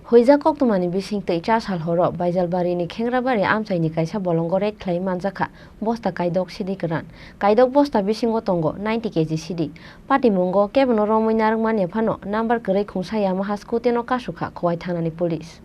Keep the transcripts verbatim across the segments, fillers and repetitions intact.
Huijak koktwmani bisingtwi cha sal horo Baijalbarini Khengrabari amchaini kaisa bolongo raid khlai manjakha bosta kaidok sidi kwran. Kaidok bosta bisingo tongo ninety K G sidi. Patimungo kebono romwi narwkmani phano number kwrwi khungsa Yamaha scooty no kasukha Khowai thanani police.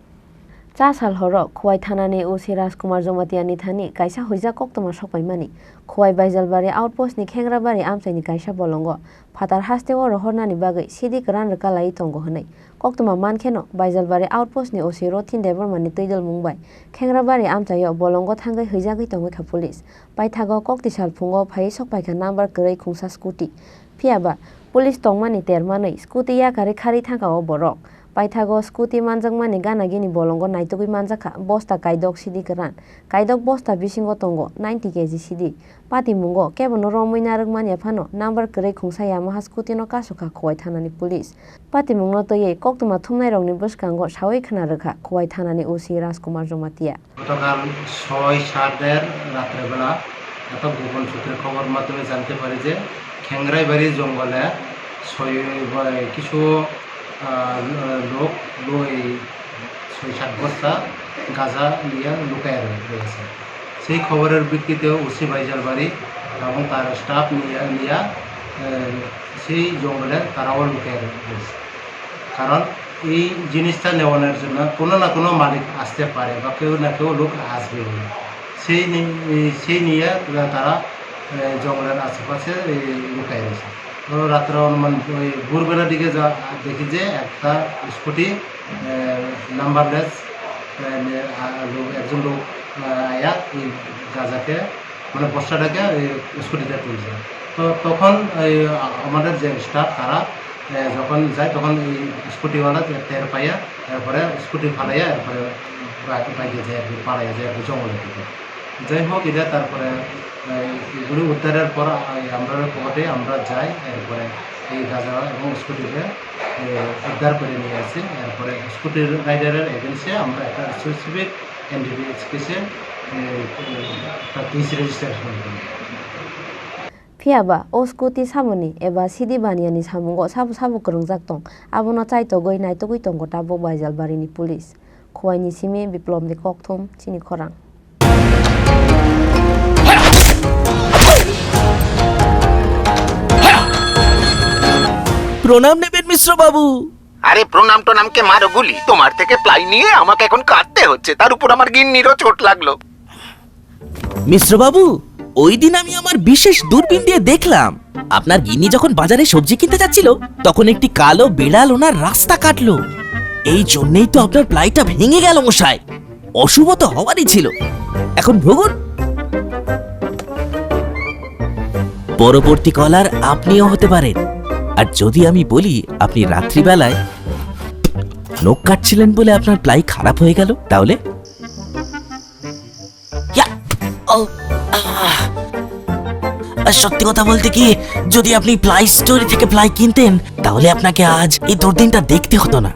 Cha sal horo Khowai thanani O C Rajkumar Jomatiani thani kaisa huijak koktwma sokpaimani Khowai Baijalbari outpost ni Khengrabari amchaini kaisa bolongo phatar hasteo rohornani bagwi sidi kwran rwkalaiwi tongo hwnwi koktwma mankheno Baijalbari outpost ni O C Rothin Debbarma ni twidulmung bai Khengrabari amchaio bolongo thangwi huijagwi tongwi kha police. Paithago kokti sal phungo phaiwi sokpaikha number kwrwi khungsa scooty. Phiyaba police tongmani termanwi scooty yakarwi kharwi thangka o borok. Paithago scooty manjakmani gana gini bolongo naitugwi manjakha bosta kaidok sidi kwran. Kaidok bosta bisingo tongo ninety K G sidi. Patimungo kebono romwi narwkmani phano number kwrwi khungsa Yamaha scooty no kasukha Khowai thanani police. Patimungno twiwi koktwma thumnairokni bwskango sawi khna rwkha Khowai thanani O C Rajkumar Jomatia. গতকাল ছয় সাতের রাত্রেবেলা একটা গোপন সূত্রে খবর মাধ্যমে জানতে পারি যে খেংরাইবাড়ি জঙ্গলে ছয়, কিছু, আহ, লোক ওই ছয় সাত বস্তা গাঁজা নিয়ে লুকায় রয়ে-, রয়েছে। সেই খবরের ভিত্তিতে ওসি ভাইজার বাড়ি এবং তার স্টাফ নিয়ে, নিয়ে, আহ, সেই জঙ্গলে তারাও লুকায় রয়েছে। কারণ এই জিনিসটা নেওয়ানোর জন্য কোনো না কোনো মালিক আসতে পারে বা কেউ না কেউ লোক আসবে। সেই নি-, এই, সেই নিয়ে তারা, এ, জঙ্গলের আশেপাশে, এ, লুকায় রয়েছে। তো রাত্রে অনুমান ওই ভোরবেলার দিকে যা দেখি যে একটা স্কুটি, এ, নাম্বারলেস, এ, নে-, আ, লোক, একজন লোক, আ, আয়া এই গাঁজাকে মানে বস্তাটাকে ওই স্কুটিতে তুলছে। তো তখন এই আমাদের যে স্টাফ তারা, এ, যখন যায় তখন এই স্কুটিওয়ালা তে-, টের পাইয়া এরপরে স্কুটি ফালাইয়া এরপরে বা-, বাইকে যায় আর কি, পালাইয়া যায় আর কি জঙ্গলের দিকে। যাই হোক, এটা তারপরে, এ, এগুলি উদ্ধারের পর, আ, আমরা পকেটে আমরা যাই, এরপরে এই গাঁজা এবং স্কুটিকে, এ, উদ্ধার করে নিয়ে আসি। এরপরে স্কুটির রাইডারের এগেনস্টে আমরা একটা স্পেসিফিক এনডিপিএস কেসে, এ, এ, একটা কেস রেজিস্টার করি। Phiya ba o scooty samani eba sidi baniani samungo sabo sabo kwrwngjak tong, abono chaitogwi naitugwi tongo tabuk Baijalbarini police. Khowai ni simi Biplop ni kokthum chini khorang. প্রণাম নেবেন মিশ্র বাবু। আরে প্রণাম টোনামকে মারো গুলি, তোমার থেকে প্লাই নিয়ে আমাকে এখন কাঁদতে হচ্ছে, তার উপর আমার গিন্নিরও চোট লাগলো। মিশ্র বাবু, ওই দিন আমি আমার বিশেষ দূরবীন দিয়ে দেখলাম, আপনার গিন্নি যখন বাজারে সবজি কিনতে যাচ্ছিল, তখন একটি কালো বিড়াল ওনার রাস্তা কাটলো। এই জন্যই তো আপনার প্লাইটা ভেঙে গেল মশাই। অশুভ তো হওয়ারই ছিল। এখন ভুগুন। পরবর্তী কলার আপনিও হতে পারেন। আর যদি আমি বলি আপনি রাত্রিবেলায় নখ কাটছিলেন বলে আপনার প্লাই খারাপ হয়ে গেল, তাহলে? ইয়া! ও! আহ! আর সত্যি কথা বলতে কি, যদি আপনি প্লাই স্টোরি থেকে প্লাই কিনতেন, তাহলে আপনাকে আজ এই দুর্দিনটা দেখতে হতো না।